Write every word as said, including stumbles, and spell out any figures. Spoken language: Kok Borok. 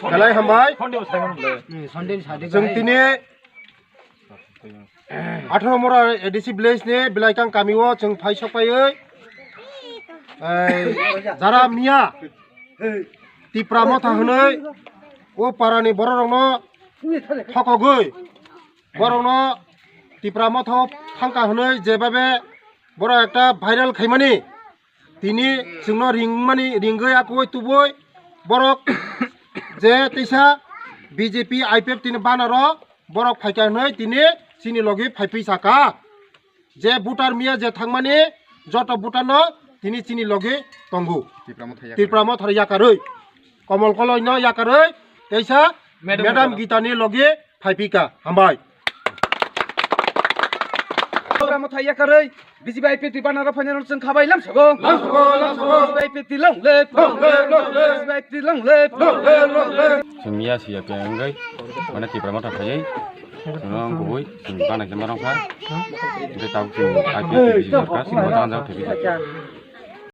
Belai hambai. Chwng tini atharo mora A D C village ni Belaikang kami o chwng phai sok phaiwi, ei, jara miya Tipra Motha hwnwi o para ni borok rok no thokogwi, borok no Tipra Motha o thangka hwnwi jebabe borok ekta viral khaimani, tini chwngno ringmani, ringwi akoi tubui borok je teisa B J P I P F tini banaro borok phaikha hwnwi tini chini logi phaiphai saka. Je voter miya je thangmani joto voter no tini chini logi tongo. Tipra Motha yakarwi. Tipra Motha yakarwi. Komol Koloi no yakarwi teisa Madam Madam Gita. Gita ni logi phaiphika. Hambai. Tipra Motha yakarwi B J P I P T banner o phainai rok chwng khabai lamsogo. Lamsogo, lamsogo. B J P I P T long live. Long live, long live. B J P I P T long live. Long live, long live. Chwng miya siya khe wngwi, mane Tipra Motha phaiwi, chwngno wng kubui, chwng bana khe norok kha. Tei tabuk chwng I P T B J P sarkar, chwng bana anjak thaibi kha.